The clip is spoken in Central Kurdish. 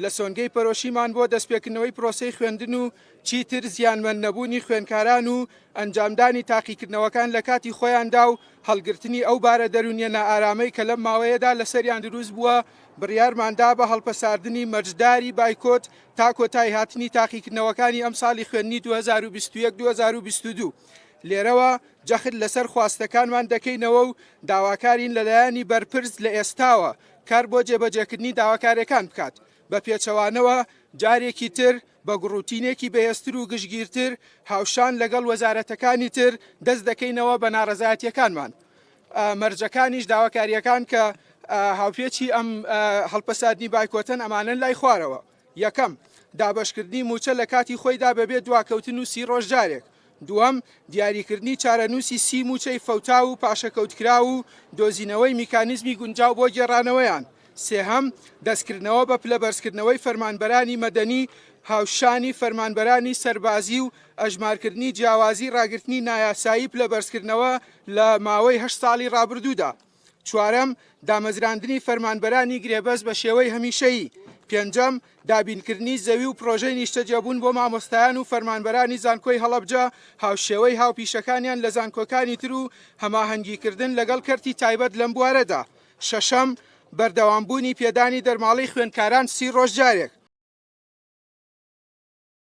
لە سۆنگەی پەرۆشیمان بۆ دەستپێکردنەوەی پرۆسەی خوێندن و چیتر زیانمەند نەبوونی خوێندکاران و ئەنجامدانی تاقیکردنەوەکان لە کاتی خۆیاندا و هەڵگرتنی ئەو بارە دەروونیە نائارامەی کە لەم ماوەیەدا لەسەریان دروست بووە، بڕیارمان دا بە هەڵپەساردنی مەرجداری بایکۆت تا کۆتاییهاتنی تاقیکردنەوەکانی ئەمساڵی خوێندنی 2021 2022. لێرەوە جەخت لەسەر خواستەکانمان دەکەینەوە و داواکارین لەلایەنی بەرپرس لە ئێستاوە کار بۆ جێبەجێکردنی داواکاریەکان بکات، بە پێچەوانەوە جارێکی تر بە گوڕوتینێکی بەهێزتر و گشتگیرتر هاوشان لەگەڵ وەزارەتەکانی تر دەست دەکەینەوە بە ناڕەزایەتیەکانمان. مەرجەکانیش داواکاریەکان کە هاوپێچی ئەم هەڵپەساردنی بایکۆتەن ئەمانەن لای خوارەوە. یەکەم، دابەشکردنی مووچە لە کاتی خۆیدا بەبێ دواکەوتن و سی ڕۆژ جارێک. دووەم، دیاریکردنی چارەنووسی سی مووچەی فەوتاو و پاشەکەوتکراو و دۆزینەوەی میکانیزمی گونجاو بۆ گێڕانەوەیان. سێهەم، دەستکردنەوە بە پلەبەرزکردنەوەی فەرمانبەرانی مەدەنی هاوشانی فەرمانبەرانی سەربازی و ئەژمارکردنی جیاوازی ڕاگرتنی نایاسایی پلەبەرزکردنەوە لە ماوەی هەشت ساڵی ڕابردوودا. چوارەم، دامەزراندنی فەرمانبەرانی گرێبەست بە شێوەی هەمیشەیی. پێنجەم، دابینکردنی زەوی و پرۆژەی نیشتەجێبوون بۆ مامۆستایان و فەرمانبەرانی زانکۆی هەڵەبجە هاوشێوەی هاوپیشەکانیان لە زانکۆکانی تر و هەماهەنگیکردن لەگەڵ کەرتی تایبەت لەم بوارەدا. شەشەم، بەردەوامبوونی پێدانی دەرماڵەی خوێندکاران سی ڕۆژ جارێک.